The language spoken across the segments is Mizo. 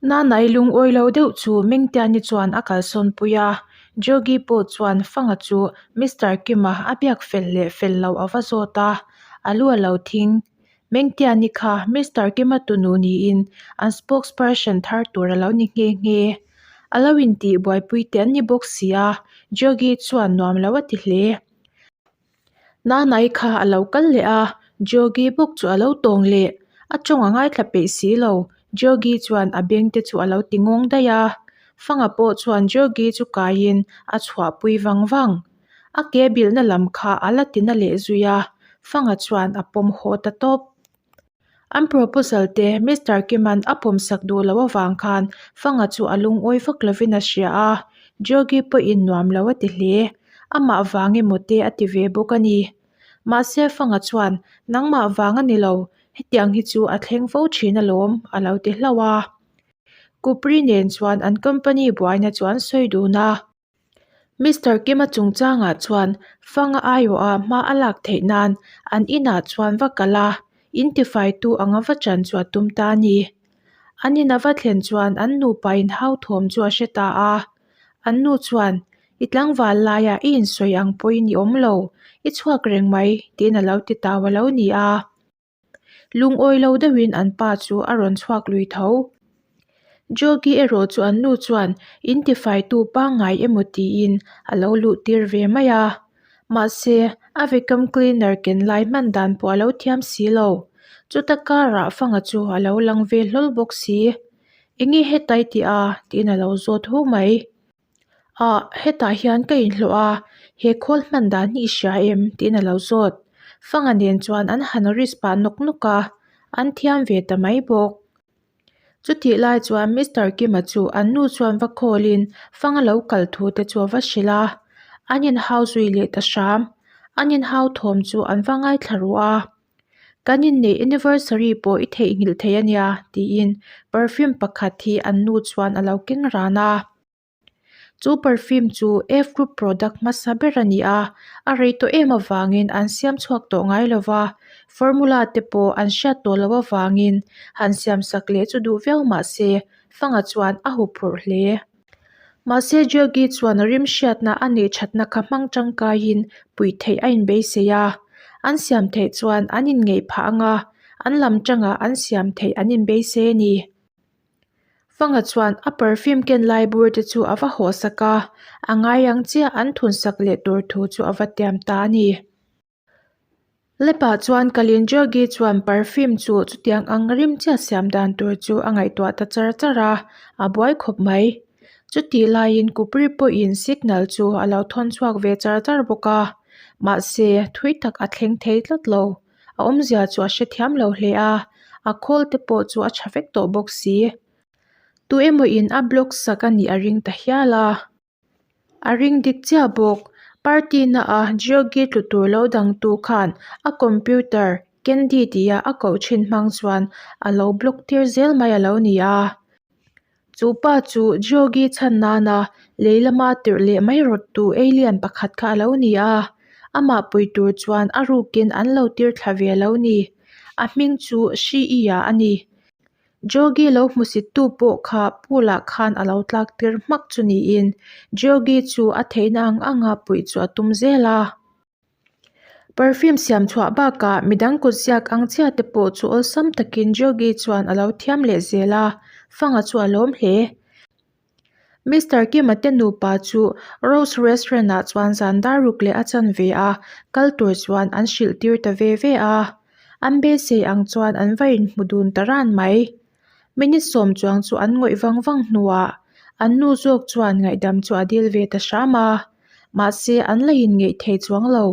Nanai lungawi lo deuh chu Mengtiani chuan a kalsawn pui a, Jogi pawh chuan Fanga chu Mister Kima a biak fel leh fel lo a va zawt a, a lu a lo thing. Mengtiani kha Mister Kima tunu niin an spokesperson thar tur a lo ni nghe nghe. A lo intih buaipui te an ni bawk si a, Jogi chuan nuam lo a ti hle. Nanai kha a lo kal leh a, Jogi bawk chu a lo tawng leh. A tawng a ngaithla peih si lo, Jogi chuan a beng te chu a lo ti ngawng daih a. Fanga pawh chuan Jogi chu kaiin a chhuahpui vang vang. A ke bilhna lam kha a la tina leh zui a, Fanga chuan a pawm haw ta tawp. An proposal te Mister Kima'n a pawmsak duh loh avang khan Fanga chu a lungawi vak lovin a hria a, Jogi pawhin nuam lo a ti hle. Amah vang emaw te a ti ve bawk a ni. Mahse Fanga chuan, Nangmah vang a ni lo, hetiang hi chu a thleng fo thin alawm, a lo ti hlauh a. Kupri nen chuan an company buaina chu an sawi dun a. Mister Kima chungchangah chuan fanga aiawha hma a lak theih nan an inah chuan va kal a, in tifaitu anga va chan chu a tum ta a ni. An in a va thlen chuan an nupa inhau thawm chu a hre ta a. An nu chuan, I tlangval laiah i insawi ang pawhin i awm lo, i chhuak reng mai, tiin a lo ti tau a lo ni a. Lungawi lo deuhin an pa chu a rawn chhuak lui tho. Jogi erawh chu an nu chuan in tifaitu pangngai emaw tiin a lo luh tir ve mai a. Mahse, a vacuum cleaner ken lai hman dan pawh a lo thiam si lo. Chuta karah Fanga chu a lo lang ve hlawl bawk si. Enge hetai tih a? tiin a lo zawt hu mai. Ah, hetah hian ka inhlawh a, he khawl hman dan hi i hria em? tiin a lo zawt. Fanga nen chuan an han risk pah nawk nawk a, an thiam ve ta mai bawk. Chutih lai chuan Mister Kima chu an nu chuan va khawlin Fanga lo kal thu te chu a va hrilh a, an inhau zui leh ta hram. An inhau thawm chu an va ngaithla ruh a. Kan inneih anniversary pawh i theihnghilh thei a nia tiin perfume pakhat hi an nu chuan a lo keng ran a. Chu perfume chu F group product hmasa ber a ni a, a rei tawh em avangin an siam chhuak tawh ngai lo va, formula te pawh an hriat tawh loh avangin han siam sak leh chu duh viau mah se Fanga chuan a huphurh hle. Mahse Jogi chuan rim hriatna a neih thatna kha hmang tangkaiin puih theih a inbeisei a, an siam theih chuan an inngeih phah ang a, an lam tangah an siam theih an inbeisei a ni. Fanga chuan a perfume ken lai bur te chu a va hawhsak a, a ngai ang chiah an thunsak leh tur thu chu a va tiam ta a ni. Lepa chuan Kalin Jogi chuan perfume chu chutiang ang rim chiah siam dan tur chu a ngaihtuah ta char char a, a buai khawp mai. Chutih laiin Kupri pawhin signal chu a lo thawn chhuak ve char char bawk a, mahse thui tak a thleng thei tlat lo. A awmzia chu a hrethiam lo hle a, a khawl te pawh chu a tha vek tawh bawk si. Tu emawin a block sak a nih a ring ta hial a. A ring dik chiah bawk. Party na a Geogi tlu tur lo dangtu khan a computer Candy tia a koh thin hmang chuan a lo block tir zel mai a lo ni a. Chu pa chu Geogi chhan nana lei lama tirh leh mai rawttu alien pakhat kha a lo ni a. Amah pui tur chuan a rukin an lo tir thla ve a lo ni. A hming chu Shi-i-a a ni. Jogi lo hmusittu pawh kha pool ah khan a lo tlak tir hmak chu niin Jogi chu a theihna ang anga puih chu a tum zel a. Perfume siam chhuah bakah midang kut ziak ang chiah te pawh chu awlsam takin Jogi chuan a lo thiam leh zel a, Fanga chu a lawm hle. Mister Kima te nupa chu Rose Restaurant ah chuan zan dar ruk leh a chan ve a, kal tur chuan an hrilh tir ta ve ve a. An beisei ang chuan an va inhmu dun ta ran mai. Minute sawm chuang chu an ngawih vang vang hnuah an nu zawk chuan ngaihdam chu a dil ve ta hram a, mahse an la inngeih thei chuang lo.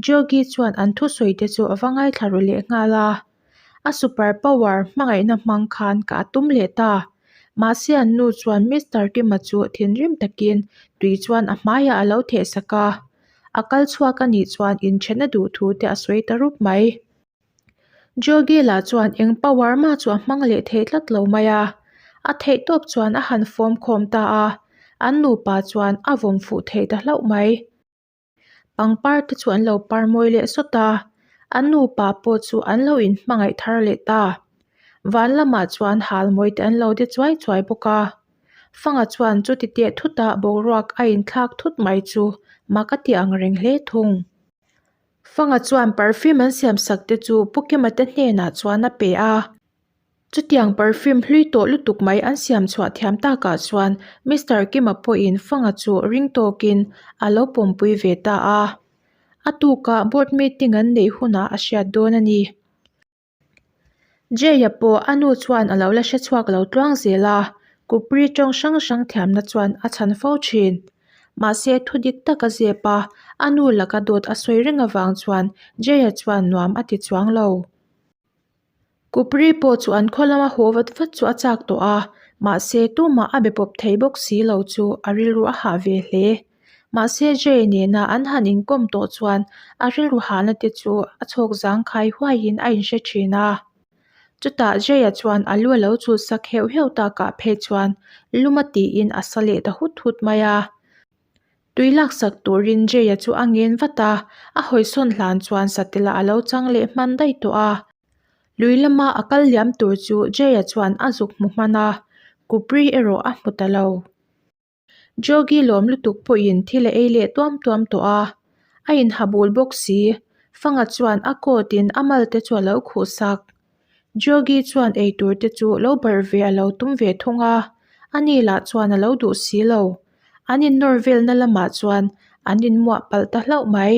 Jogi chuan an thusawi te chu a va ngaithla ru leh nghal a. A super power hmangaihna hmang khan ka a tum leh ta. Mahse an nu chuan Mister Kima chu thinrim takin tui chuan a hmaiah a lo theh sak a. A kal chhuak a nih chuan inthen a duh thu te a sawi ta rup mai. Jogi lah chuan eng power mah chu a hmang leh thei tlat lo mai a. A theih tawp chuan a han fawm khawm ta a, an nupa chuan a vawm fuh thei ta hlauh mai. Pangpar te chu an lo par mawi leh sawt a, an nupa pawh chu an lo inhmangaih thar leh ta. Van lamah chuan halmawi te an lo de chuai chuai bawk a. Fanga chuan chuti teh thutah boruak a inthlak thut mai chu mak a ti ang reng hle thung. Fanga chuan perfume an siam sak te chu Pu Kima te hnenah chuan a pe a. Chutiang perfume hlui tawh lutuk mai an siam chhuah thiam takah chuan Mister Kima pawhin Fanga chu ring tawkin a lo pawmpui ve ta a. A tukah board meeting an neih hunah a hriat dawn a ni. Jay-a pawh a nu chuan a lo la hre chhuak lo tluang zel a, Kupri tawng hrang hrang thiamna chuan a chhan fo thin. Mahse thu dik tak a zep a, a nu laka dawt a sawi reng avang chuan Jay-a chuan nuam a ti chuang lo. Kupri pawh chu an khaw lama haw vat vat chu a chak tawh a, mahse tumah a be pawp thei bawk si lo chu a rilru a hah ve hle. Mahse Jay nena an han inkawm tawh chuan a rilru hahna te chu a chhawk zangkhai huaiin a inhre thin a. Chutah Jay-a chuan a lu a lo chul sak heuh heuh takah phei chuan luma tiin a sa leh ta hut hut mai a. Tui laksak turin Jay-a chu a ngen vat a, a hawisawn hlan chuan satela a lo chang leh hman daih tawh a. Lui lama a kal liam tur chu Jay-a chuan a zuk hmu hman a, Kupri erawh a hmu ta lo. Jogi lawm lutuk pawhin thil a ei leh tuam tuam tawh a, a inha bul bawk si. Fanga chuan a coat in a mal te chu a lo khuh sak. Jogi chuan eitur te chu lo barh ve a lo tum ve thung a, ani lah chuan a lo duh si lo. An innawr velna lamah chuan an inmuah palh ta hlauh mai.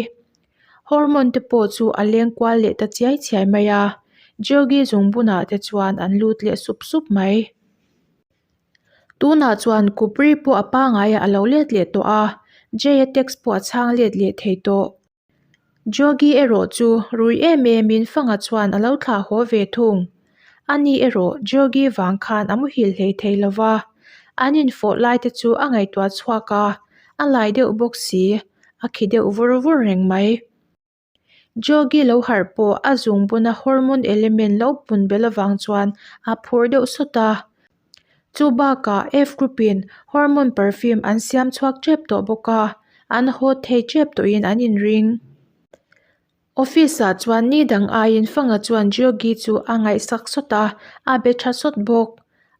Hormone te pawh chu a leng kual leh ta chiai chiai mai a, Jogi zungbunah te chuan an lut leh sup sup mai. Tunah chuan Kupri pawh a pangaiah a lo let leh tawh a, Jay-a text pawh a chhang let leh thei tawh. Jogi erawh chu rui em emin Fanga chuan a lo thlah haw ve thung. Ani erawh Jogi vang khan a muhil hlei thei lo va, an infawh lai te chu a ngaihtuah chhuak a, a lai deuh bawk si, a khi deuh vur vur reng mai. Jogi lo harh pawh a zungbuna hormone element lo pun belh avang chuan a phur deuh sawt a. Chu bakah F group in hormone perfume an siam chhuak tep tawh bawk a, an haw thei tep tawhin an inring. Office ah chuan ni dang aiin Fanga chuan Jogi chu a ngaihsak sawt a, a be tha sawt bawk.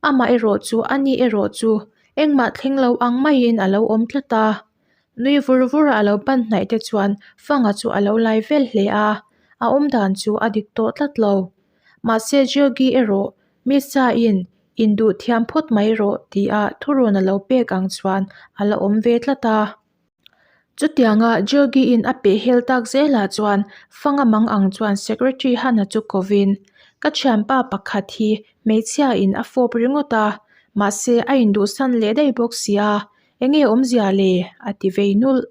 Amah erawh chu a ni erawh chu engmah thleng lo ang maiin a lo awm tlat a. Nui vur vur a lo pan hnaih te chuan Fanga chu a lo lai vel hle a, a awm dan chu a dik tawh tlat lo. Mahse Jogi erawh Misa in induh thiam phawt mai rawh tia thurawn a lo pek ang chuan a la awm ve tlat a. Chutianga Jogi in a peh hel tak zelah chuan Fanga mang ang chuan Secretary Hana chu kovin, Ka thianpa pakhat hi hmeichhia in a fawp ringawt a, mahse a induhsan leh daih bawk sia, Enge awmzia le? a ti vei nulh.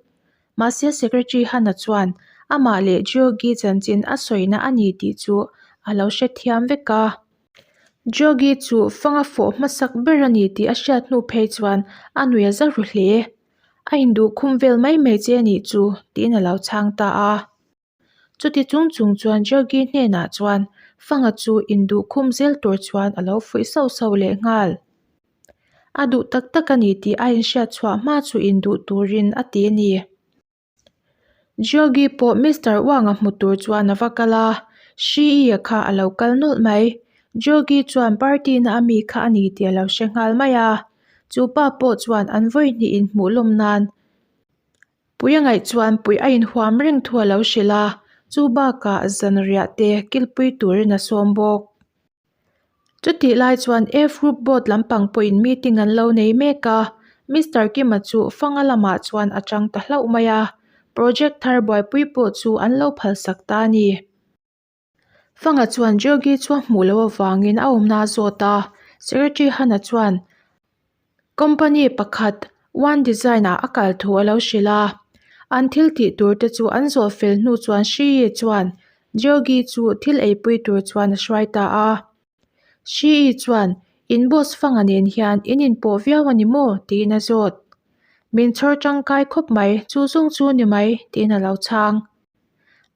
Mahse Secretary Hana chuan amah leh Jogi chanchin a sawina a ni tih chu a lo hrethiam vek a. Jogi chu fanga fawh hmasak ber a ni tih a hriat hnu phei chuan a nui a za ru hle. A induh khum vel mai mai che a nih chu tiin a lo chhang ta a. Chuti chung chung chuan Jogi hnenah chuan Fanga chu induh khum zel tur chuan a lo fuih sauh sauh leh nghal. A duh tak tak a ni tih a inhriat chhuah hma chu induh turin a ti a ni. Jogi pawh Mister Wang-a hmu tur chuan a va kal a, Shi-i-a kha a lo kal nawlh mai. Jogi chuan party na a mi kha a ni tih a lo hre nghal mai a. Chu pa pawh chuan an vawi hnih inhmuh lawm nan Pui a ngaih chuan pui a inhuam reng thu a lo hrilh a, chu bakah zanriah te kilpui turin a sawm bawk. Chutih lai chuan F group board lampang pawhin meeting an lo nei mek a, Mister Kima chu fanga lamah chuan a chang ta hlauh mai a, project thar buaipui pawh chu an lo phalsak ta a ni. Fanga chuan Jogi chu a hmuh loh avangin a awmna a zawt a, Secretary Hana chuan company pakhat One Design ah a kal thu a lo hrilh a, an thil tih tur te chu an zawh fel hnu chuan Shii chuan Jogi chu thil eipui tur chuan a hruai ta a. Shii chuan in boss Fanga nen hian in inpawh viau a ni maw? tiin a zawt. Min chhawr tangkai khawp mai, chu zawng chu ni mai tiin a lo chhang.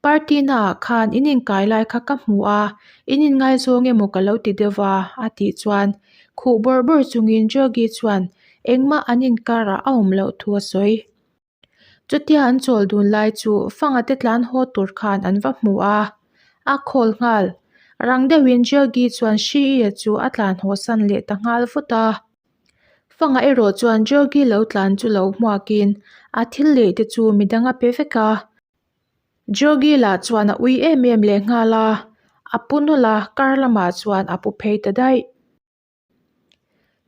Party naah khan in inkai lai kha ka hmu a, in inngaizawng emaw ka lo ti deuh va a tih chuan khuh bawrh bawrh chungin Jogi chuan engmah an inkarah a awm loh thu a sawi. Chutia an chawl dun lai chu Fanga te tlan haw tur khan an va hmu a, a call nghal. Rang deuhin Georgi chuan Shi-i-a chu a tlan haw san leh ta nghal vut a. Fanga erawh chuan Georgi lo tlan chu lo hmuakin a thil leh te chu midang a pe vek a. Georgi lah chuan a ui em em leh nghal a, a pu nawlh a, car lamah chuan a pu phei ta daih.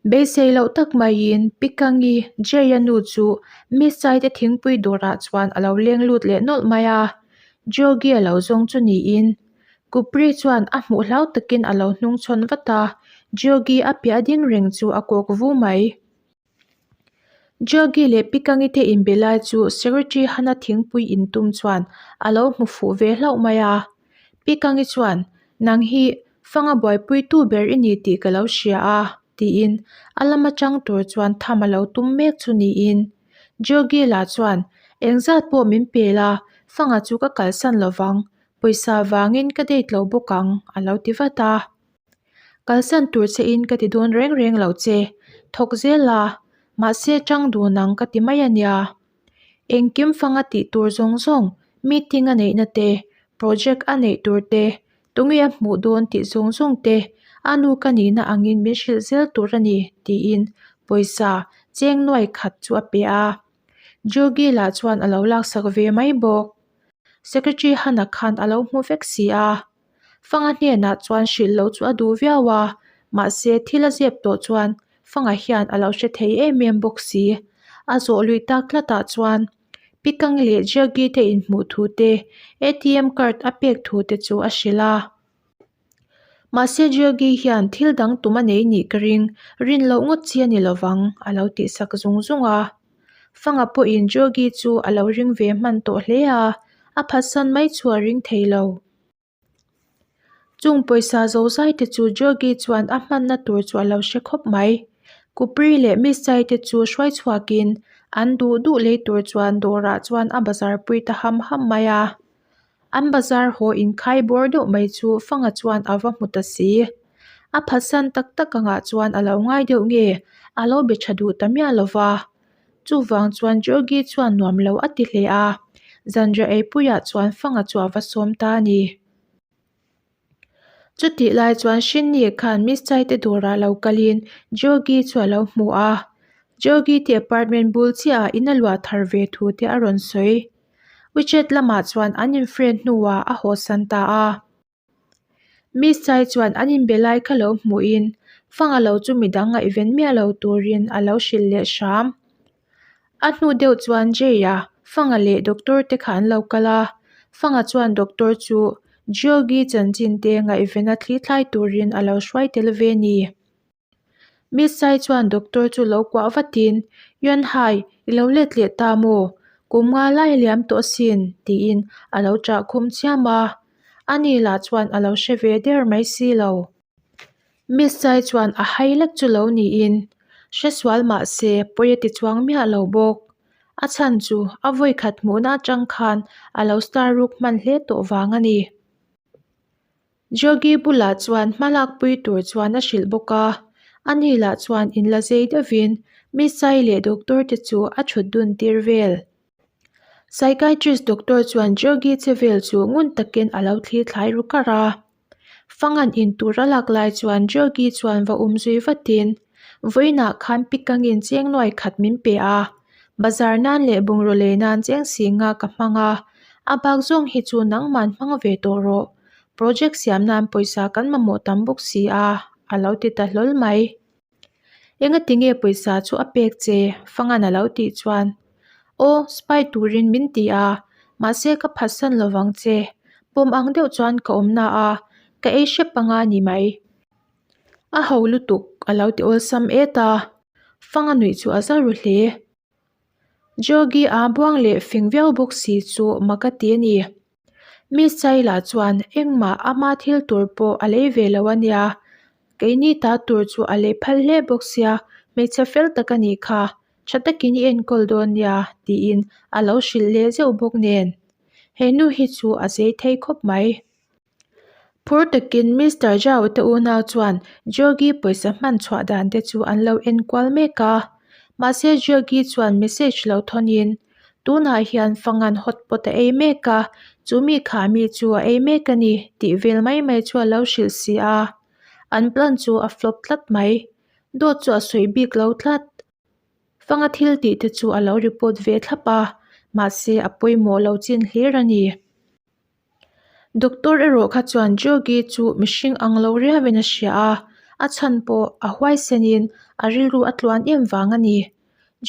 Beisei loh tak maiin Pikangi Jay-a nu chu Miss Saite thingpui dawrah chuan a lo leng lut leh nawlh mai a, Georgi a lo zawng chu niin Kupri chuan a hmuh hlau takin a lo hnungchhawn vat a, Georgi a piah ding reng chu a kawk vu mai. Georgi leh Pikangi te inbe lai chu Secretary Hana thingpui in tum chuan a lo hmu fuh ve hlauh mai a. Pikangi chuan, Nang hi fanga buaipuitu ber i ni tih ka lo hria a, tiin a lama chang tur chuan tham a lo tum mek chu niin. Georgi lah chuan, Engzat pawh min pe la, fanga chu ka kalsan lovang, pawisa vangin ka date lo bawk ang, a lo ti vat a. Kalsan tur che in ka ti dawn reng reng lo che, thawk zel a, mahse chang dun ang ka ti mai a nia. Engkim fanga tih tur zawng zawng, meeting a neihna te, project a neih tur te, tunge a hmuh dawn tih zawng zawng te, a nu ka nihna angin min hrilh zel tur a ni tiin pawisa cheng nuai khat chu a pe a. Jogi lah chuan a lo laksak ve mai bawk. Secretary Hana khan a lo hmu vek si a. Fanga hnenah chuan hrilh loh chu a duh viau a, mahse thil a zep tawh chuan Fanga hian a lo hre thei em em bawk si. A zawh lui tak tlatah chuan Pikang leh Jaggi te inhmuh thu te, ATM card a pek thu te chu a hrilh a. Mahse Jaggi hian thil dang tum a nei nih ka ring, rin loh ngawt chi a ni lovang a lo tihsak zung zung a. Fanga pawhin Jaggi chu a lo ring ve hman tawh hle a, a phatsan mai chu a ring thei lo. Chung pawisa zo zai te chu Georgie chuan a hmanna tur chu a lo hre khawp mai. Kupri leh Missai te chu hruai chhuakin an duh duh lei tur chuan dawrah chuan a bazar pui ta ham ham mai a. An bazar haw inkhai bawr deuh mai chu Fanga chuan a va hmu ta si. A phatsan tak tak angah chuan a lo ngai deuh nge a lo be tha duh ta miah lo va. Chuvang chuan Georgie chuan nuam lo a ti hle a, zanriah eipuiah chuan Fanga chu a va sawm ta a ni. Chutih lai chuan Shinnie khan Miss Chai te dawrah lo kalin Georgie chu a lo hmu a, Georgie te apartment bul chiahah in a luah thar ve thu te a rawn sawi. WeChat lamah chuan an in friend hnuah a hawsan ta a. Miss Chai chuan an inbe lai kha lo hmuhin Fanga lo chu midang ngaihven miah lo turin a lo hrilh leh hram. A hnu deuh chuan Jay-a, Fanga leh doctor te kha an lo kal a, Fanga chuan doctor chu Georgie chanchin te ngaihvena thli thlai turin a lo hruai tel ve ni. Miss Sai chuan doctor chu lo kuah vatin, Yuan Hai, i lo let leh ta maw? Kum nga lai a liam tawh asin, tiin a lo chah khum chiam a. Ani lah chuan a lo hre ve der mai si lo. Miss Sai chuan a hai lek chu lo niin, hre sual mah se pawi a ti chuang miah lo bawk. A chhan chu a vawi khat hmuhna atang khan a lo star ruk hman hle tawh vang a ni. Jogi bulah chuan hmalakpui tur chuan a hrilh bawk a, ani lah chuan inla zei deuhin Missai leh doctor te chu a thut dun tir vel. Psychiatrist doctor chuan Jogi che vel chu ngun takin a lo thli thlai ru kar a. Fangan in tur a lak lai chuan Jogi chuan va um zui vatin, Vawiinah khan pikangin cheng nuai khat min pe a, bazar nan leh bungraw lei nan cheng singa ka hmang a, a bak zawng hi chu nangman hmang ve tawh rawh. Project siam nan pawisa kan mamawh tam bawk si a, a lo ti ta hlawl mai. Engati nge pawisa chu a pek che? Fangan a lo tih chuan, Aw, spy turin min ti a, mahse ka phatsan lovang che. Pawm ang deuh chuan ka awm na a, ka ei hrep anga ni mai. A ho lutuk, a lo ti awlsam et a. Fanga nuih chu a za ru hle. Jogi a buang leh fing viau bawk si chu mak a ti a ni. Miss Chayla chuan engmah ama thil tur pawh a lei ve lo a nia, keini ta tur chu a lei phal hle bawk sia, hmeichhe fel tak a nih kha, tha takin i enkawl dawn nia tiin a lo hrilh leh zeuh bawk nen. He nu hi chu a zei thei khawp mai. Phur takin Mister Zhao te unau chuan Georgie pawisa hman chhuah dan te chu an lo en kual mek a. Mahse Georgie chuan message lo thawnin, Tunah hian Fangan hotpot a ei mek a, Chu mi kha mi chu a ei mek a ni tih vel mai mai chu a lo hrilh si a. An plan chu a flop tlat mai. Dawt chu a sawi bik lo tlat. Fanga thil tih te chu a lo report ve thlap a, mahse a pawimawh lo chin hlir a ni. Doctor erawh kha chuan Jogi chu mihring ang lo riauin a hria a, a chhan pawh a huaisenin a rilru a tluan em vang a ni.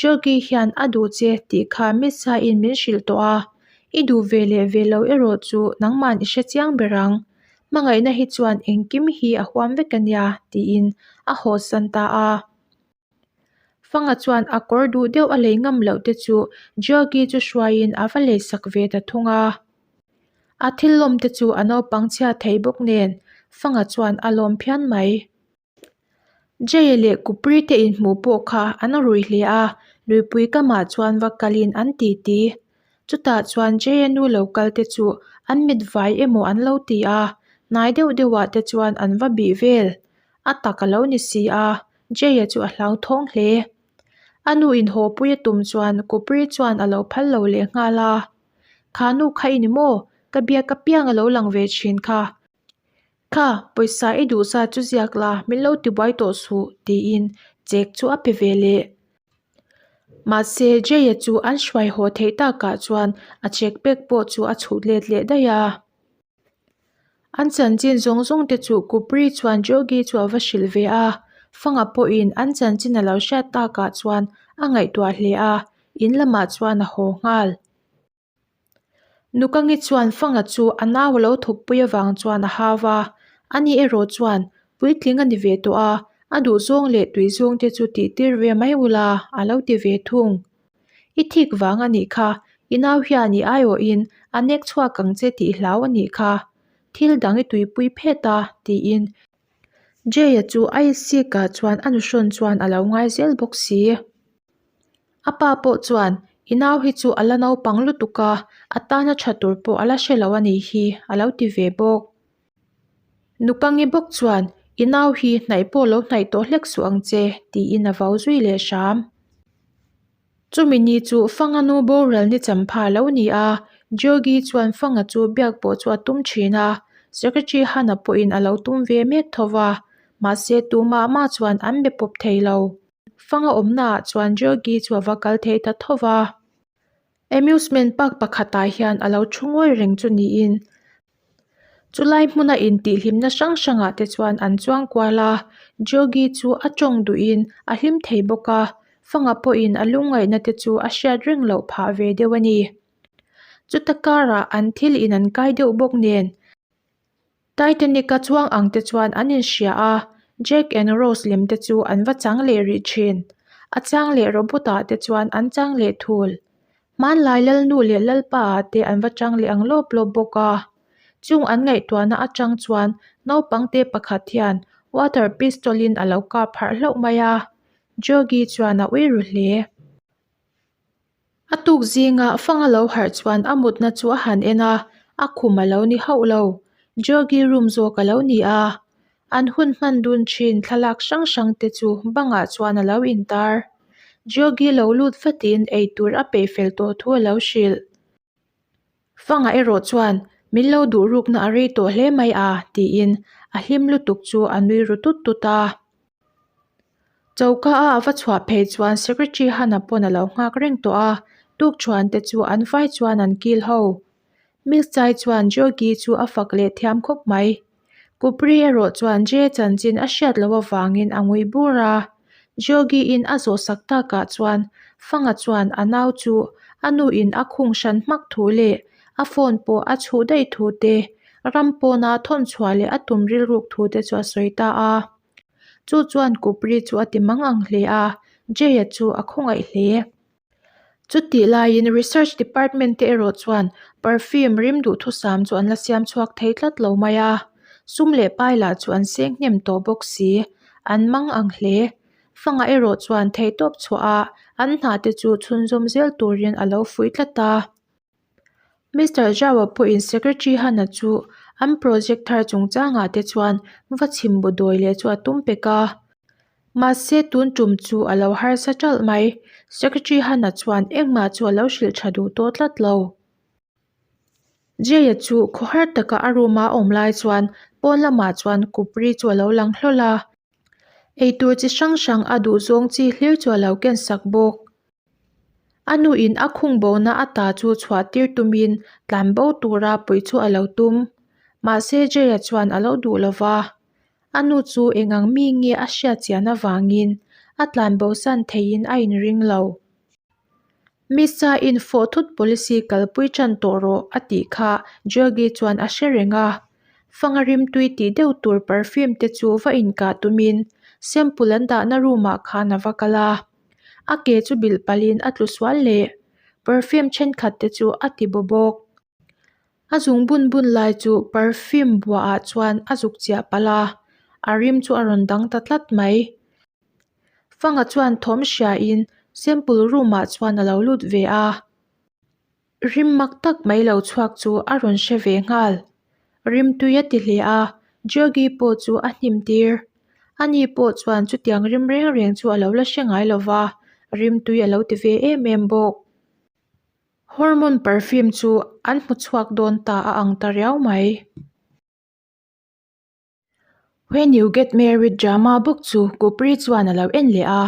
Jogi hian a duh che tih kha Misa-in min hrilh tawh a, i duh ve leh ve lo erawh chu nangman i hre chiang ber ang. Hmangaihna hi chuan engkim hi a huam vek a nia tiin a hawsan ta a. Fanga chuan a kawr duh deuh a lei ngam loh te chu Jogi chu hruaiin a va lei sak ve ta thung a. A thil lawm te chu a naupang chhia thei bawk nen Fanga chuan a lawm phian mai. Jay leh Kupri te inhmuh pawh kha an rui hle a, luipui kamah chuan va kalin an titi. Chutah chuan Jay-a nu lo kal te chu an mit vai emaw an lo ti a, hnai deuh deuhah te chuan an va bih vel. A tak a lo ni si a, Jay-a chu a hlauthawng hle. A nu inhawpui a tum chuan Kupri chuan a lo phal lo leh nghal a. Kha nu kha i ni maw? Ka biak apiang a lo lang ve thin kha. Kha, pawisa i duh zat chu ziak la, min lo tibuai tawh suh, tiin chek chu a pe ve leh. Mahse, Jay-a chu an hruai haw theih takah chuan a chek pek pawh chu a chhut let leh daih a. An chanchin zawng zawng te chu Kupri chuan Jogi chu a va hrilh ve a, Fanga pawhin an chanchin a lo hriat takah chuan a ngaihtuah hle a, in lamah chuan a haw nghal. Nukangi chuan Fanga chu a nau a lo thawkpui avang chuan a hau a, ani erawh chuan puitling a ni ve tawh a, a duhzawng leh tuizawng te chu tihtir ve mai ula a lo ti ve thung. I thik vang a nih kha, i nau hian i aiawhin a nek chhuak ang che tih hlau a nih kha. Thil dang i tuipui phet a, tiin Jay-a chu a isik-ah chuan a nuhrawn chuan a lo ngai zel bawk si. A pa pawh chuan, I nau hi chu a la naupang lutuk a, a tana tha tur pawh a la hre lo a nih hi, a lo ti ve bawk. Nukangi bawk chuan, I nau hi hnaih pawh lo hnaih tawh hlek suh ang che, tiin a vau zui leh hram. Chumi ni chu Fanga nu boral ni champha a lo ni a, Georgi chuan Fanga chu biak pawh chu a tum thin a, Secretary Hana pawhin a lo tum ve mek tho va, mahse tumah mah chuan an be pawp thei lo. Fanga awmnaah chuan Georgi chu a va kal thei ta tho va. Amusement park pakhatah hian a lo thu ngawi reng chu niin chulai hmuna intihhlimna hrang hrangah te chuan an chuang kual a, Jogi chu a tawng duhin a hlim thei bawk a, Fanga pawhin a lungngaihna te chu a hriat reng loh phah ve deuh a ni. Chuta karah an thil in an kai deuh bawk nen Titanic-a chuang ang te chuan an inhria a, Jack and Rose lem te chu an va chang leh rih thin. A chang leh robot-ah te chuan an chang leh thul. Hmanlai Lalnu leh Lalpa-ah te an va chang leh ang lawp lawp bawk a. Chung an ngaihtuahna atang chuan naupang te pakhat hian water pistol-in a lo kap harh hlauh mai a, Jogi chuan a ui ru hle. A tuk zinga fang a lo harh chuan a mutna chu a han en a, a khum a lo ni hauh lo. Jogi room zawk a lo ni a, an hun hman dun thin thlalak hrang hrang te chu bangah chuan a lo intar. Jogi lo lut vatin eitur a peih fel tawh thu a lo hrilh. Fanga erawh chuan, Min lo duh rukna a rei tawh hle mai a, tiin a hlim lutuk chu a nui ru tut tut a. Choka a a va chhuah phei chuan Secretary Hana pawn a lo nghak reng tawh a, tukṭhuan te chu an vai chuan an kil ho. Miss Chai chuan Jogi chu a fak leh thiam khawp mai. Kupri erawh chuan Jay chanchin a hriat loh avangin a ngui bur a. Jogi-in a zawh sak takah chuan Fanga chuan a nau chu a nuin a khung hran hmak thu leh a phone pawh a chhuh daih thu te, ram pawna thawn chhuah leh a tum rilruk thu te chu a sawi ta a. Chu chuan Kupri chu a ti mang ang hle a, Jay-a chu a khawngaih hle. Chutih laiin Research Department te erawh chuan perfume rim duhthusam chu an la siam chhuak thei tlat lo mai a, sum leh pai lah chu an seng hnem tawh bawk si, an mang ang hle. Fanga erawh chuan theihtawp chhuah a, an hna te chu chhunzawm zel turin a lo fuih tlat a. Mister Zhao-a pawhin Secretary Hana chu an project thar chungchangah te chuan va chhim bu dawi leh chu a tum pek a. Mahse tun tum chu a lo harsa ṭalh mai. Secretary Hana chuan engmah chu a lo hrilh ṭha duh tawh tlat lo. Jay-a chu khawhar taka a room a awm lai chuan pawn lamah chuan Kupri chu a lo lang hlawl a. Eitur chi hrang hrang a duh zawng chi hlir chu a lo ken sak bawk. A nuin a khung bona a ta chu chhuah tir tumin tlan bo tura puih chu a lo tum. Mahse Jay-a chuan a lo duh lo va. A nu chu eng ang mi nge a hriat chian avangin a tlan bosan theihin a inring lo. Misa in fawh thut policy kalpui tan tawh rawh a tih kha Jogi chuan a hre reng a. Fanga rimtui tih deuh tur perfume te chu va inkah tumin sample an dahna room ah khan a va kal a. A ke chu bilh palhin a tlu sual leh perfume thenkhat te chu a ti baw bawk. A zung bun bun lai chu perfume buah ah chuan a zuk chiah palh a, a rim chu a rawn dang ta tlat mai. Fanga chuan thawm hriain sample room ah chuan a lo lut ve a, rim mak tak mai lo chhuak chu a rawn hre ve nghal. Rim tui a ti hle a, Jogi pawh chu a hnim tir. Ani pawh chuan chutiang rim reng reng chu a lo la hre ngai lo va, rim tui a lo ti ve em em bawk. Hormone perfume chu an hmu chhuak dawn ta a ang ta riau mai. When you get married drama bawk chu Kupri chuan a lo en leh a,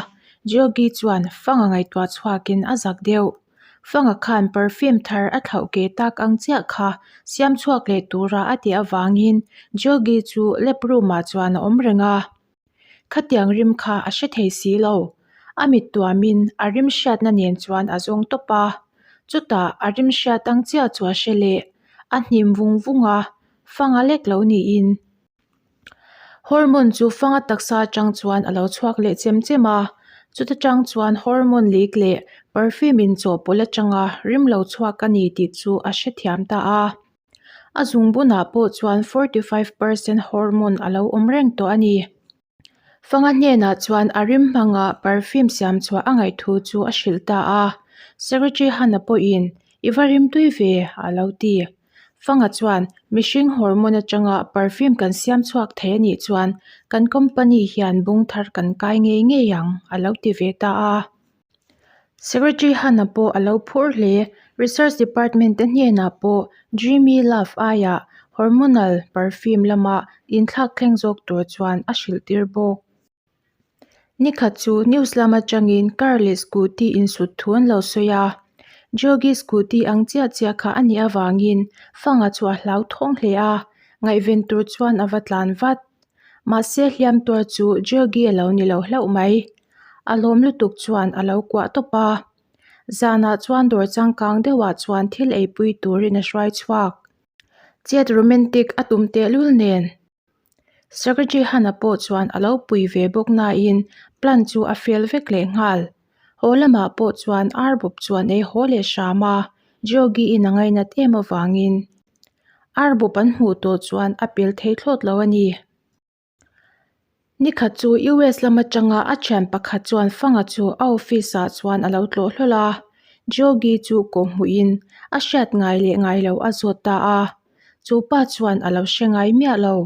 Jogi chuan Fanga ngaihtuah chhuakin a zak deuh. Fanga khan perfume thar a thlauh ke tak ang chiah kha siam chhuak leh tura a tih avangin Jogi chu lab room ah chuan a awm reng a. Khatiang rim kha a hre thei si lo. A mit tuamin a rim hriatna nen chuan a zawng tawp a. Chutah a rim hriat ang chiah chu a hre leh. A hnim vung vung a, fanga lek lo niin. Hormone chu fanga taksa atang chuan a lo chhuak leh chem chem a, chuta tang chuan hormone leak leh perfume in chawhpawlh atanga rim lo chhuak a ni tih chu a hrethiam ta a. A zungbunah pawh chuan 45 percent hormone a lo awm reng tawh a ni. Fanga hnenah chuan a rim hmanga perfume siam chhuah a ngaih thu chu a hrilh ta a. Secretary Hana pawhin, I va rim tui ve, a lo ti. Fanga chuan, Mihring hormone atanga perfume kan siam chhuak thei a nih chuan kan company hian bung thar kan kai ngei ngei ang, a lo ti ve ta a. Secretary Hana pawh a lo phur hle. Research Department te hnenah pawh Dreamy Love aiah hormonal perfume lama inthlak thleng zawk tur chuan a hrilh tir bawk. Nikhat chu news lam atangin car leh scooty insut thu an lo sawi a. Jogi scooty ang chiah chiah kha a nih avangin Fanga chu a hlauthawng hle a, ngaihven tur chuan a va tlan vat. Mahse hliam tuar chu Jogi a lo ni lo hlauh mai. A lawm lutuk chuan a lo kuah tawp a. Zanah chuan dawr changkang deuhah chuan thil eipui turin a hruai chhuak. Chet romantic a tum tehlul nen. Secretary Hana pawh chuan a lo pui ve bawk nain plan chu a fail vek leh nghal. Haw lamah pawh chuan ar bawp chuan ei haw leh hram a, Jogi in a ngainat em avangin ar bawp an hmuh tawh chuan a pel thei thlawt lo a ni. Nikhat chu US lam atanga a thian pakhat chuan Fanga chu a office ah chuan a lo tlawh hlawl a, Jogi chu kawhhmuhin a hriat ngai leh ngai lo a zawt ta a. Chu pa chuan a lo hre ngai miah lo.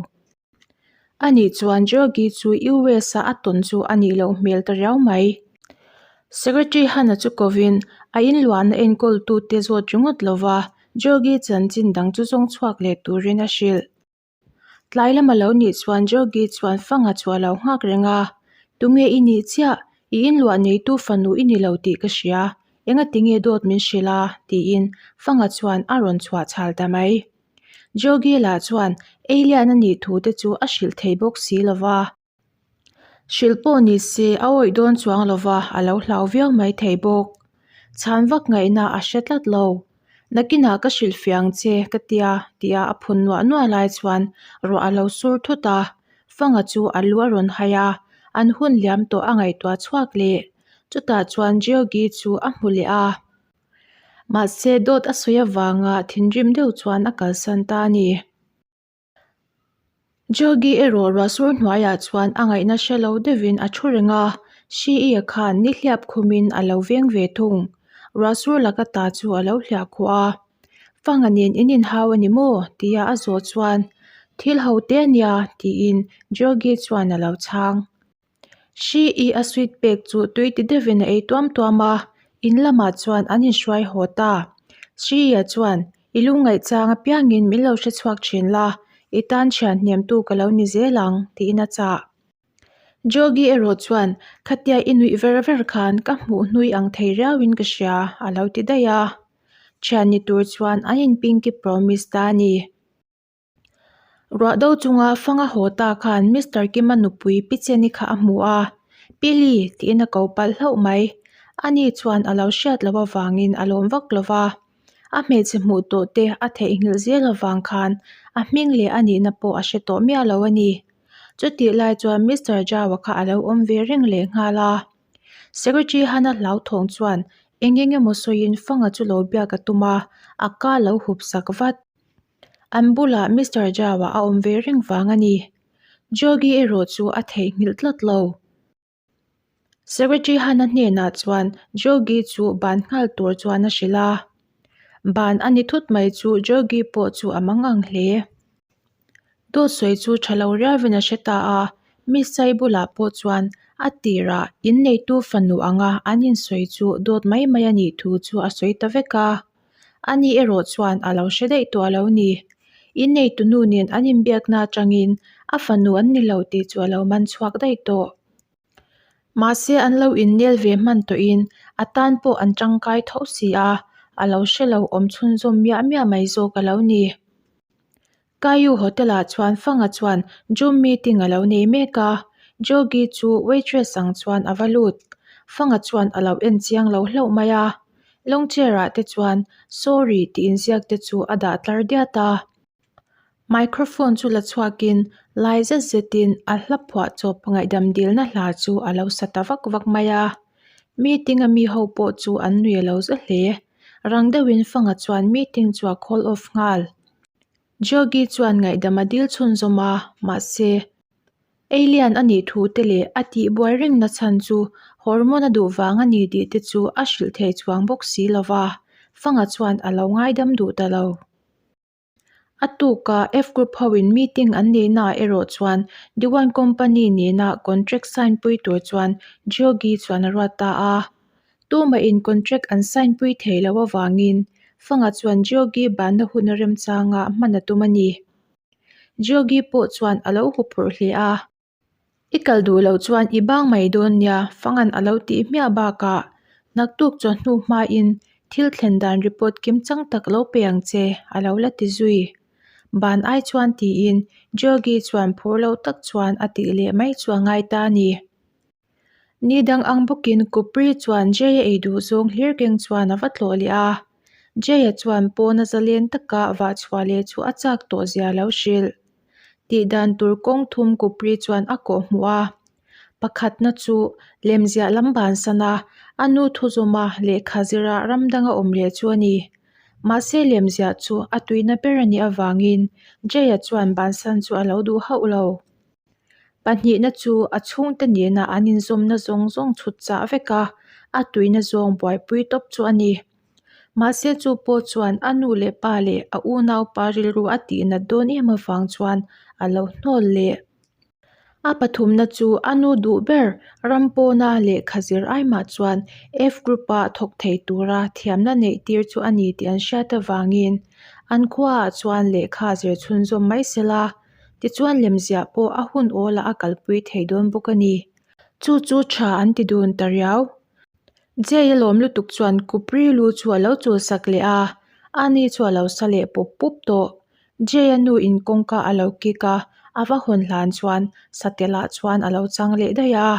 Ani chuan Jogi chu US a a tawn chu a nih loh hmel ta riau mai. Secretary Hana chu kovin a inluahna enkawltute zawt ringawt lova Jogi chanchin dang chu zawng chhuak leh turin a hrilh. Tlai lama lo nih chuan Jogi chuan Fanga chu a lo nghak reng a, Tunge i nih chiah? I inluah neitu fanu i ni lo tih ka hria. Engati nge dawt min hrilh a? tiin Fanga chuan a rawn chhuah chhal ta mai. Jogi lah chuan Alien a nih thu te chu a hrilh thei bawk si lo va. Hrilh pawh ni se a awih dawn chuang lo va, a lo hlau viau mai thei bawk. Chhan vak ngaihna a hre tlat lo. Nakinah ka hrilh fiang che ka tia tia a phun nuah nuah lai chuan ruah a lo sur thut a, Fanga chu a lu a rawn hai a, an hun liam tawh a ngaihtuah chhuak leh. Chutah chuan Geogi chu a hmu leh a. Mahse dawt a sawi avanga thinrim deuh chuan a kalsan ta a ni. Jogi erawh ruahsur hnuaiah chuan a ngaihna hre lo deuhin a thu reng a, Hri-i khan ni hliap khumin a lo veng ve thung. Ruahsur laka ta chu a lo hliah khuh a, Fanga nen in inhau a ni maw? tia a zawh chuan, Thil ho te a nia, tiin Jogi chuan a lo chhang. Hri-i a sweet pek chu tui ti deuhin a ei tuam tuam a, in lamah chuan an inhruai haw ta. Hri-a chuan. I lungngaih chang apiangin min lo hre chhuak thin la, i tan thian hniamtu ka lo ni zel ang, tiin a chah. Jogi erawh chuan, Khatia i nuih ver ver khan ka hmuh hnui ang thei riauin ka hria, a lo ti daih a. Thian ni tur chuan an in pinky promise ta a ni. Ruah do chunga fanga haw ta khan Mister Kima nupui Pi Cheni kha a hmu a, Pi Li tiin a ko palh hlauh mai. Ani chuan a lo hriat loh avangin a lawm vak lo va. A hmeichhe hmuh tawh te a theihnghilh zel avang khan a hming leh a nihna pawh a hre tawh miah lo a ni. Chutih lai chuan Mister Jawa kha a lo awm ve reng lehnghal a. Secretary Hana hlauthawng chuan eng eng emaw sawiin Fanga chu lo biak a tum a, a ka lo hup sak vat. An bulah Mister Jawa a awm ve reng vang a ni. Jogi erawh chu a theihnghilh tlat lo. Secretary Hana hnenah chuan Jogi chu ban nghal tur chuan a hrilh a. Ban a ni thut mai chu Jogi pawh chu a mangang hle. Dawt sawi chu tha lo riauin a hre ta a, Miss Sai bulah pawh chuan a tirah inneitu fanu anga an insawi chu dawt mai mai a nih thu chu a sawi ta vek a. Ani erawh chuan a lo hre daih tawh a lo ni. Inneitu nu nen an inbiakna atangin a fanu an ni lo tih chu a lo man chhuak daih tawh. Mahse an lo innel ve hman tawhin a tan pawh an tangkai tho si a, a lo hre lo awm chhunzawm miah miah mai zawk a lo ni. Kaiyu Hotel ah chuan Fanga chuan Zoom meeting a lo nei mek a, Jogi chu waitress ang chuan a va lut. Fanga chuan a lo en chiang lo hlauh mai a, long chair ah te chuan Sorry tih inziak te chu a dah tlar diat a. Microphone chu la chhuakin lai zet zetin a hla phuah chawp ngaihdam dilna hla chu a lo sa ta vak vak mai a. Meeting a mi ho pawh chu an nui a lo za hle. Rang deuhin Fanga chuan meeting chu a call off nghal. Jogi chuan ngaihdam a dil chhunzawm a, mahse, Alien a nih thu te leh a tihbuai rengna chhan chu hormone a duh vang a ni tih te chu a hrilh thei chuang bawk si lo va, Fanga chuan a lo ngaidam duh ta lo. A tuka F Group hoin meeting an neihnaah erawh chuan Diwan Company nena contract sign pui tur chuan Geogi chuan a ruat ta a. Tumahin contract an sign pui thei lo avangin Fanga chuan Geogi banna hun a remchanga hman a tum a ni. Geogi pawh chuan a lo huphurh hle a. I kal duh loh chuan i bang mai dawn nia, Fangan a lo tih hmiah bakah naktuk chawhnu hmain thil thlen dan report kim chang tak lo pe ang che, a lo la ti zui. Ban ai chuan tiin Georgie chuan phur lo tak chuan a tih leh mai chu a ngai ta a ni. Ni dang ang bawkin Kupri chuan Jay-a ei duh zawng hlir keng chuan a va tlawh leh a. Jay-a chuan pawna zalen taka vah chhuah leh chu a chak tawh zia a lo hrilh. Tih dan tur kawng thum Kupri chuan a kawh hmuh a. Pakhatna chu lemziah lam bansan a, a nu thuzawma lehkha zira ram danga awm leh chu a ni. Mahse lemziah chu a tuina ber a nih avangin Jay-a chuan bansan chu a lo duh hauh lo. Pahnihna chu a chhungte nena an inzawmna zawng zawng chhut chah vek a, a tuina zawng buaipui tawp chu a ni. Mahse chu pawh chuan a nu leh pa leh a unaupa rilru a tihnat dawn em avang chuan a lo hnawl leh. A pathumna chu a nu duh ber ram pawna lehkha zir aimah chuan F group-a thawk thei tura thiamna neih tir chu a ni tih an hriat avangin an khuaah chuan lehkha zir chhunzawm mai sela, tichuan lemziah pawh a hun awlah a kalpui thei dawn bawk a ni. Chu chu tha an ti dun ta riau. Jay a lawm lutuk chuan Kupri lu chu a lo chul sak leh a, ani chu a lo sa leh pup pup tawh. Jay a nu in kawngka a lo kik a, a va hawn hlan chuan Satelah chuan a lo chang leh daih a.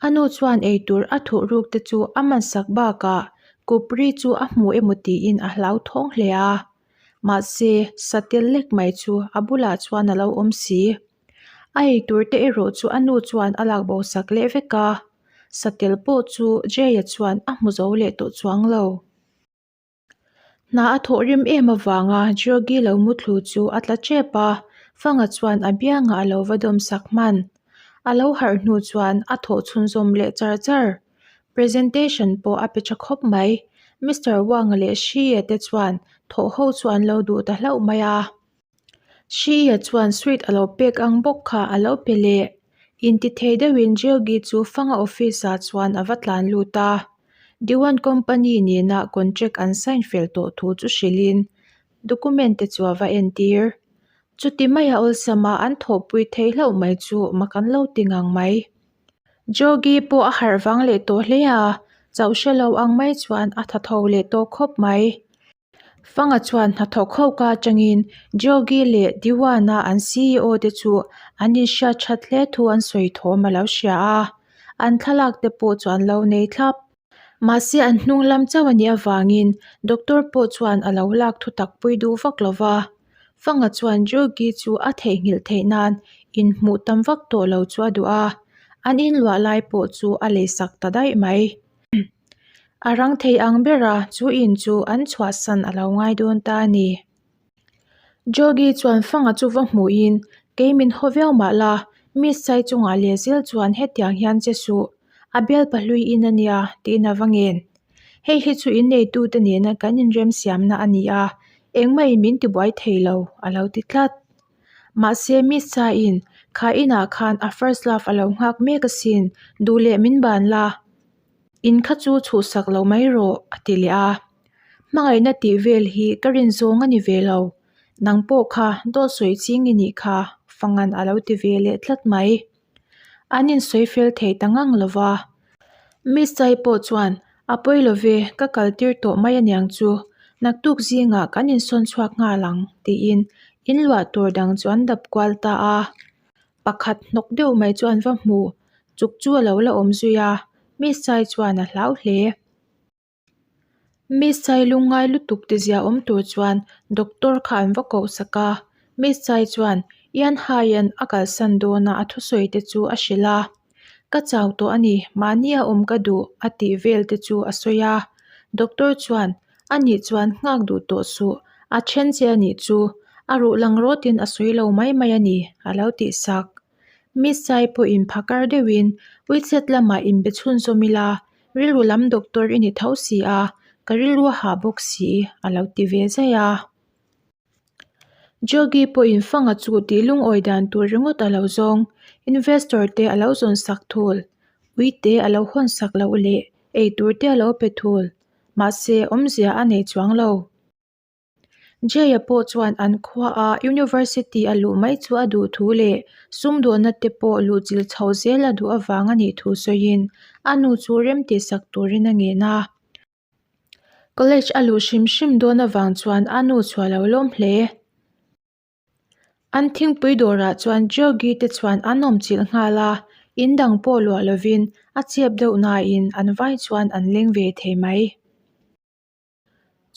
A nu chuan eitur a thuh ruk te chu a man sak bakah Kupri chu a hmu emaw tiin a hlauthawng hle a. Mahse, Satel lek mai chu a bulah chuan a lo awm si. A eitur te erawh chu a nu chuan a lak bo sak leh vek a, satel pawh chu Jay-a chuan a hmu zo leh tawh chuang lo. Hna a thawh rim em avanga Georgi lo muthlu chu a tla tep a, Fanga chuan a biangah a lo va dawm sak hman. A lo harh hnu chuan a thawh chhunzawm leh char char. Presentation pawh a pe tha khawp mai. Mister Wang-a leh Shi-a te chuan thawh ho chu an lo duh ta hlauh mai a. Shia chuan sweet a lo pek ang bawk kha a lo pe leh. Intithei deuhin Georgi chu Fanga office ah chuan a va tlan lut a. Diwan Company nena contract an sign fel tawh thu chu hrilhin document te chu a va entir. Chuti maia awlsama an thawhpui thei hlauh mai chu mak an lo ti ngang mai. Jogi pawh a harh vang leh tawh hle a, chauh hre lo ang mai chuan a tha tho leh tawh khawp mai. Fanga chuan hnathawk ho ka atangin Jogi leh Diwana an CEO te chu an inhriat that hle thu an sawi thawm a lo hria a, an thlalak te pawh chu an lo nei thlap. Mahse an hnung lam chauh a nih avangin doctor pawh chuan a lo lak thu tak pui duh vak lo va. Fanga chuan Jogi chu a theihnghilh theih nan inhmuh tam vak tawh lo chu a duh a, an inluah lai pawh chu a leisak ta daih mai. A rang thei ang bera chu in chu an chhuahsan a lo ngai dawn ta a ni. Jogi chuan Fanga chu va hmuhin, Kei min haw viau mah la, Miss Sai chungah lehzel chuan hetiang hian che suh, a bialpa hlui in a nia, tiin a va ngen. Hei hi chu inneitute nena kan inremsiamna a ni a, engmahin min tibuai thei lo, a lo ti tlat. Mahse Miss Saiin, Kha inah khan a first love a lo nghak mek asin, duh leh min ban la. In kha chu chhuhsak lo mai rawh, a ti leh a. Hmangaihna tih vel hi ka rin zawng a ni ve lo. Nang pawh kha dawt sawi ching i nih kha, Fangan a lo ti ve leh tlat mai. An insawi fel thei ta ngang lo va. Miss Chai pawh chuan, A pawi lo ve, ka kal tir tawh mai aniang chu. Naktuk zingah kan insawn chhuak nghal ang, tiin inluah tur dang chu an dap kual ta a. Pakhat hnawk deuh mai chu an va hmu, chuk chu a lo la awm zui a, Miss Chai chuan a hlau hle. Miss Chai lungngai lutuk ti zia awm tur chuan doctor kha an va koh sak a, Miss Chai chuan Ian Haian a kalsan dawn a a thusawi te chu a hrilh a, Ka chau tawh a ni, mahni a awm ka duh a tih vel te chu a sawi a, doctor chuan A nih chuan nghak duh tawh suh, a then che a nih chu, a ruh lang rawtin a sawi lo mai mai a ni, a lo tih sak. Miss Sai pawhin phakar deuhin WeChat lamah inbe chhunzawm ila, rilru lam doctor i ni tho si a, ka rilru a hah bawk si, a lo ti ve zai a. Jogi pawhin fanga chu tih lungawi dan tur ringawt a lo zawng, investor te a lo zawn sak thul, ui te a lo hawn sak loh leh ei tur te a lo pe thul, mahse awmzia a nei chuang lo. Jay-a pawh chuan an khuaah University a luh mai chu a duh thu leh sumdawnna te pawh luhchilh chho zel a duh avang a nih thu sawiin a nu chu remtih sak turin a ngen a. College a luh hrim hrim dawn avang chuan a nu chhuah lo lawm hle. An thingpui dawrah chuan Jogi te chuan an awm chilh nghal a, in dang pawh luah lovin a chep deuh nain an vai chuan an leng ve thei mai.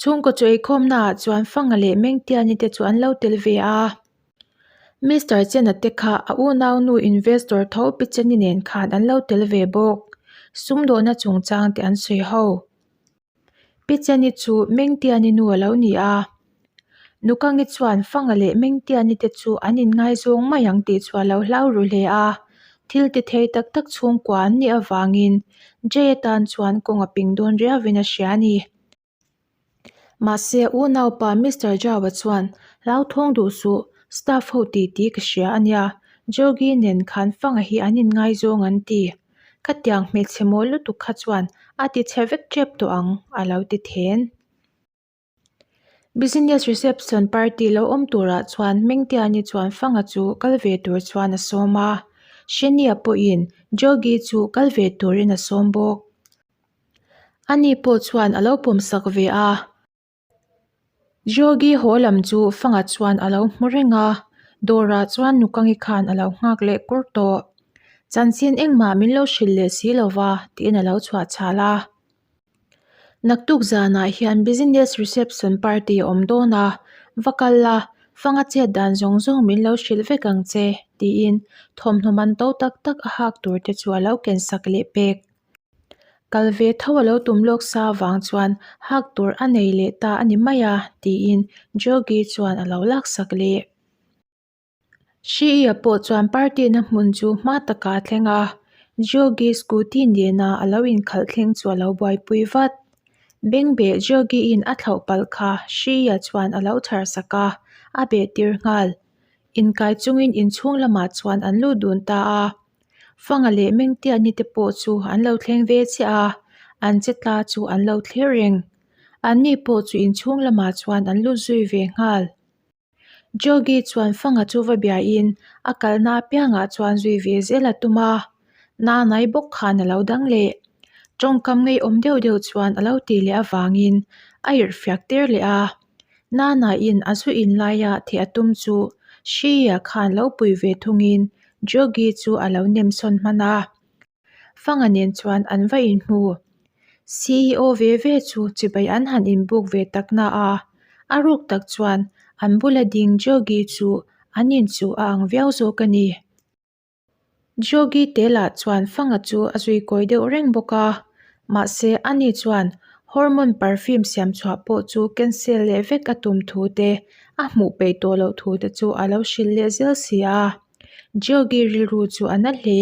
Chhungkaw chu eikhawmnaah chuan Fanga leh Mengtiani te chu an lo tel ve a. Mister Chena te kha a unaunu investor tho Picheni nen khan an lo tel ve bawk. Sumdawhna chungchang te an sawi ho. Picheni chu Mengtiani nu a lo ni a. Nukangi chuan Fanga leh Mengtiani te chu an inngaizawng mai ang tih chu a lo hlau ru hle a. Thil ti thei tak tak chhungkua an nih avangin Jay-a tan chuan kawng a ping dawn riauin a hria a ni. Mahse, unaupa Mister Zhao-a chuan, Hlauthawng duh suh, staff ho tih tih ka hria a nia, Jogi nen khan Fanga hi an inngaizawng an ti. Khatiang hmeichhe mawl lutuk kha chuan a ti chhe vek tep tawh ang, a lo ti then. Business reception party lo awm turah chuan Mengtiani chuan Fanga chu kal ve tur chuan a sawm a, Shenia pawhin Jogi chu kal ve turin a sawm bawk. Ani pawh chuan a lo pawmsak ve a. Jogi haw lam chu Fanga chuan a lo hmu reng a, dawrah chuan Nukangi khan a lo nghak leh kur tawh. Chanchin engmah min lo hrilh leh si lo va tiin a lo chhuah chhal a. Naktuk zanah hian business reception party a awm dawn a, va kal la, fanga chet dan zawng zawng min lo hrilh vek ang che, tiin thawmhnaw man to tak tak a hak tur te chu a lo ken sak leh pek. Kal ve tho a lo tum lawk sa avang chuan hak tur a nei leh ta a ni mai a, tiin Jogi chuan a lo laksak leh. Hriia pawh chuan party na hmun chu hma takah a thleng a, Jogi scooty nena a lo inkhalh thleng chu a lo buaipui vat. Bengbeh Jogi in a thlauh palh kha Hriia chuan a lo chhar sak a, a beh tir nghal. Inkai chungin inchhung lamah chuan an lut dun ta a. Fanga leh Mengtiani te pawh chu an lo thleng ve chiah a, An che tla chu an lo thlir reng. Anni pawh chu inchhung lamah chuan an lut zui ve nghal. Jogi chuan Fanga chu va biain a kalna apiangah chuan zui ve zel a tum a, Nanai bawk khan a lo dang leh. Tawngkam ngeiawm deuh deuh chuan a lo tih leh avangin a irhfiak tir leh a. Nanaiin a zu in laia theh a tum chu Shia khan lo pui ve thungin Jogi chu a lo nem sawn hman a. Fanga nen chuan an va inhmu. Ceo ve ve chu chibai an han inbuk ve tak na a, a ruk tak chuan an bula ding Jogi chu an inchuh a ang viau zawk a ni. Jogi te lah chuan Fanga chu a zui kawi deuh reng bawk a, mahse ani chuan hormone perfume siam chhuah pawh chu cancel leh vek a tum thu te, a hmuh peih tawh loh thu te chu a lo hrilh leh zel si a. Jogi rilru chu a na hle.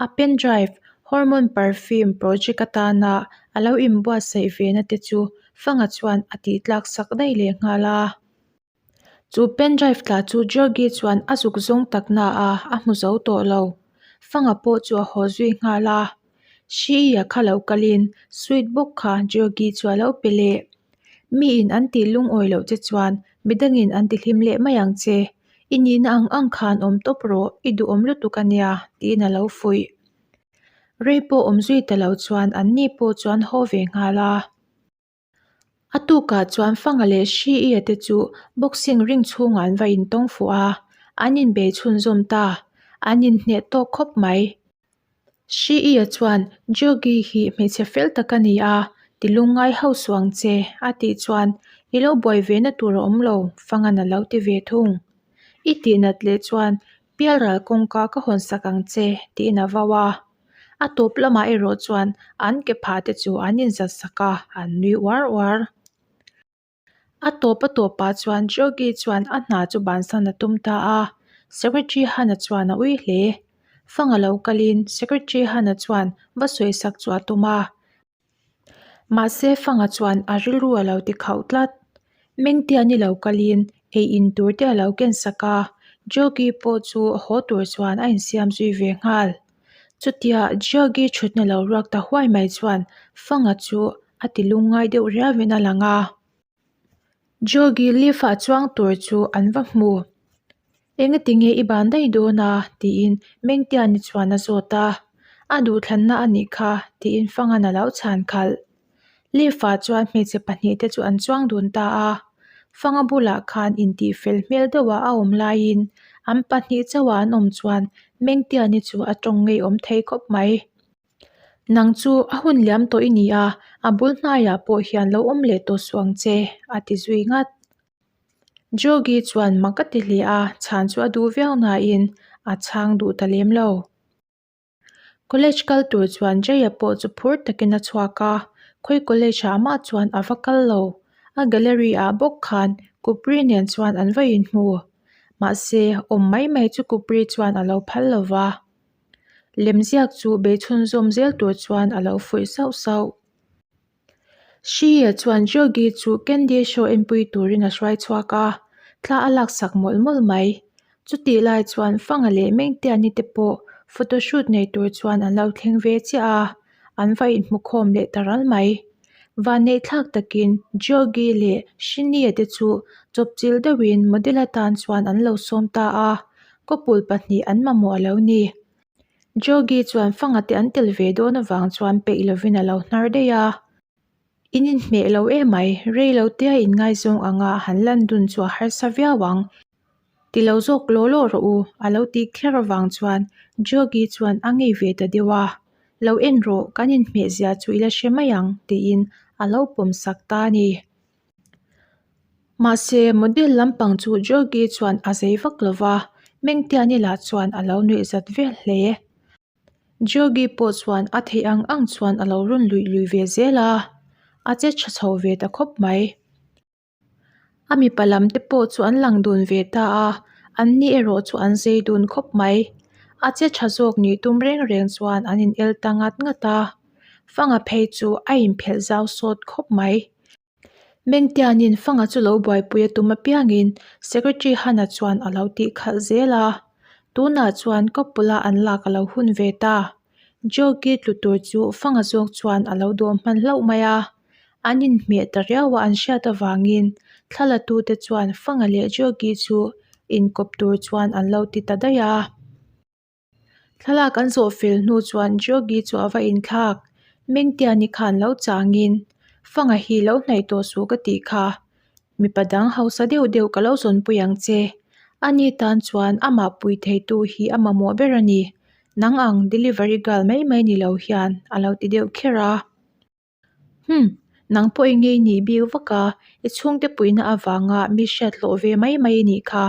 A pen drive, hormone perfume project atana a lo inbuatsaih ve na te chu Fanga chuan a tih tlak sak daih leh nghal a. Chu pen drive tla chu Georgie chuan a zuk zawng tak na a, a hmu zo tawh lo. Fanga pawh chu a haw zui nghal a. Hri-a kha lo kalin sweet bawk kha Georgie chu a lo pe leh. Miin an tih lungawi loh che chuan midangin an ti hlim leh mai ang che. I nihna ang ang khan awm tawp rawh, i duhawm lutuk a nia, tiin a lo fuih. Rei pawh awm zui ta lo chuan anni pawh chu an haw ve nghal a. A tukah chuan Fanga leh Hri-ia te chu boxing ring chhungah an va intawng fuh a, an inbei chhunzawm ta. An inhneh tawk khawp mai. Hri-ia chuan Jogi hi hmeichhe fel tak a ni a, ti lungngai ho suh ang che, a tih chuan i lo buai ve na tur a awm lo, Fanga'n a lo ti ve thung. I tihnat leh chuan Pialral kawngka ka hawn sak ang che, tiin a vau a. A tawp lamah erawh chuan an ke phah te chu an inzat sak a, an nui uar uar. A tawp a tawpah chuan Jogi chuan a hna chu bansan a tum ta a, Secretary Hana chuan a ui hle. Fang a lo kalin Secretary Hana chuan va sawisak chu a tum a. Mahse Fanga chuan a rilru a lo ti khauh tlat. Mengtia ni lo kalin ei in tur te a lo ken sak a, Jogi pawh chu haw tur chuan a insiam zui ve nghal. Chutia Jogi thutna lo ruak ta huai mai chuan Fanga chu a ti lungngai deuh riauin a lang a. Jogi lift ah chuang tur chu an va hmu. Engati nge i ban daih dawn a? tiin Mengtiani chuan a zawt a. A duhthlanna a nih kha tiin Fangan a lo chhan khalh. Lift ah chuan hmeichhe pahnihte chu an chuang dun ta a. Fanga bulah khan intihfel hmel deuha a awm laiin an pahnih chauha an awm chuan Mengtiani chu a tawng ngeiawm thei khawp mai. Nang chu a hun liam tawh i ni a, a bul hnaiah pawh hian lo awm leh tawh suh ang che, a ti zui ngat. Jogi chuan mak a ti hle a, chhan chu a duh viau nain a chhang duh ta lem lo. College kal tur chuan Jaya pawh chu phur takin a chhuak a, khawi college ah mah chuan a va kal lo. A gallery ah bawk khan Kupri nen chuan an va inhmu. Mahse, awm mai mai chu Kupri chuan a lo phal lo va. Lemziak chu beichhunzawm zel tur chuan a lo fuih sauh sauh. Hriya chuan Jogi chu Candy show enpui turin a hruai chhuak a, thla a laksak mawlh mawlh mai. Chutih lai chuan Fanga leh Mengtiani te pawh photoshoot nei tur chuan an lo thleng ve chiah a, an va inhmukhawm leh ta ral mai. Vanneih thlak takin Jogi leh Hrinia te chu chawpchilh deuhin model atan chuan an lo sawm ta a, Kawpul pahnih an mamawh a lo ni. Jogi chuan fanga te an tel ve dawn avang chuan peih lovin a lo hnar daih a. In inhmeh lo emai, rei lo tea inngaizawng anga han lan dun chu a harsa viau ang. Ti lo zawk law law rawh u, a lo tih kher avang chuan Jogi chuan a ngei ve ta deuh a. Lo en rawh, kan inhmeh zia chu i la hre mai ang, tiin a lo pawm sak ta a ni. Mahse, model lampang chu Georgie chuan a zei vak lo va, Mengtiani lah chuan a lo nuih zat vel hle. Georgie pawh chuan a theih ang ang chuan a lo run luih luih ve zel a, a che tha chho ve ta khawp mai. A mipa lam te pawh chu an lang dun ve ta a, an ni erawh chu an zei dun khawp mai. A che tha zawk nih tum reng reng chuan an in el ta ngat ngat a, Fanga phei chu a inphelh zau sawt khawp mai. Mengtianin Fanga chu lo buaipui a tum apiangin Secretary Hana chuan a lo tih khalh zel a. Tunah chuan couple-a an lak a lo hun ve ta. Jogi tlu tur chu Fanga zawk chuan a lo dawm hman hlauh mai a. An inhmeh ta riau a an hriat avangin thla la tute chuan Fanga leh Jogi chu inkawp tur chuan an lo ti ta daih a. Thlalak an zawh fel hnu chuan Jogi chu a va inthlak. Mengtiani khan lo changin, Fanga hi lo hnaih tawh suh ka tih kha. Mipa dang hausa deuh deuh ka lo zawnpui ang che. Ani tan chuan amah pui theitu hi a mamawh ber a ni. Nang ang delivery girl mai mai ni lo hian a lo ti deuh kher a. Humm, nang pawh i ngei nih bik vak a, i chhungte puihna avanga mi hriat hlawh ve mai mai i nih kha.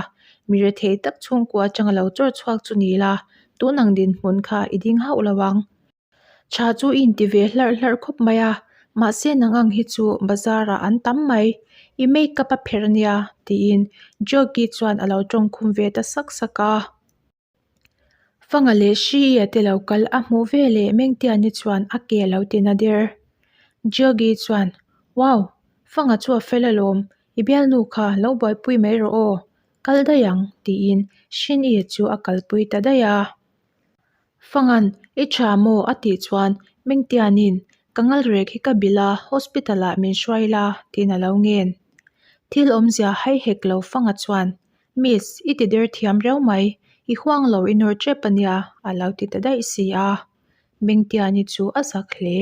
Mi rethei tak chhungkua atanga lo chawr chhuak chu ni la, tun ang dinhmun kha i ding hauh lo ang. Tha chu i inti ve hlarh hlarh khawp mai a, mahse nang ang hi chu bazar ah an tam mai, i make up a pherh ania tiin Jogi chuan a lo tawngkhum ve ta sak sak a. Fanga leh Hriia te lo kal a hmuh ve leh Mengtiani chuan a ke a lo ti na der. Jogi chuan, Wow! Fanga chu a fel alawm, i bialnu kha lo buaipui mai rawh aw, kal daih ang tiin Hrinia chu a kalpui ta daih a. Fangan, I tha maw? a tih chuan Mengtianin, Ka ngal rek hi ka bilh a, hospital ah min hruai la, tiin a lo ngen. Thil awmzia hai hek lo Fanga chuan, Miss, i ti der thiam riau mai, i huang lo i nawr tep a nia, a lo ti ta daih si a. Mengtiani chu a zak hle.